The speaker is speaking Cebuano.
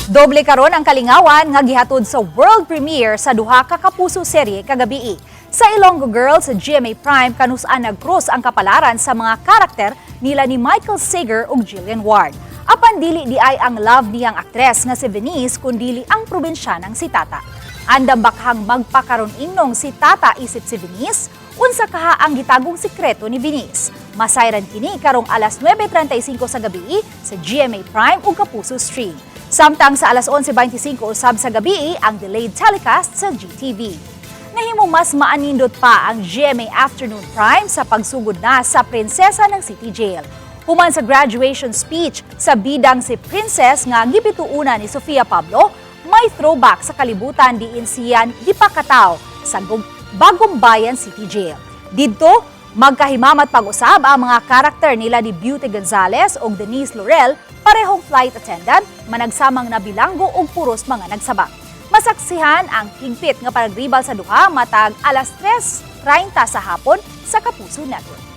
Doble karon ang kalingawan nga gihatod sa world premiere sa duha ka Kapuso serye kagabii. Sa Ilonggo Girl sa GMA Prime, kanus-an nag-cross ang kapalaran sa mga karakter nila ni Michael Sager ug Jillian Ward. Apan dili di ay ang love niyang aktres nga si Venice, kundili ang probinsyanang si Tata. Andam bakhang magpakaron ingnong si Tata isip si Venice? Unsa kaha ang gitagong sikreto ni Venice? Masayran kini karong alas 9:35 sa gabi sa GMA Prime ug Kapuso Stream. Samtang sa alas 11:25 usab sa gabi ang delayed telecast sa GTV. Nahimong mas maanindot pa ang GMA Afternoon Prime sa pagsugod na sa Prinsesa ng City Jail. Human sa graduation speech sa bidang si Princess nga gipituuna ni Sofia Pablo, may throwback sa kalibutan diin siyan gipakataw sa Bagong Bayan City Jail. Didto, magkahimamat pag-usab ang mga karakter nila ni Beauty Gonzalez ug Denise Laurel, parehong flight attendant, managsamang nabilanggo ug puros mga nagsabak. Masaksihan ang higpit nga panagribal sa duha matag alas 3:30 sa hapon sa Kapuso Network.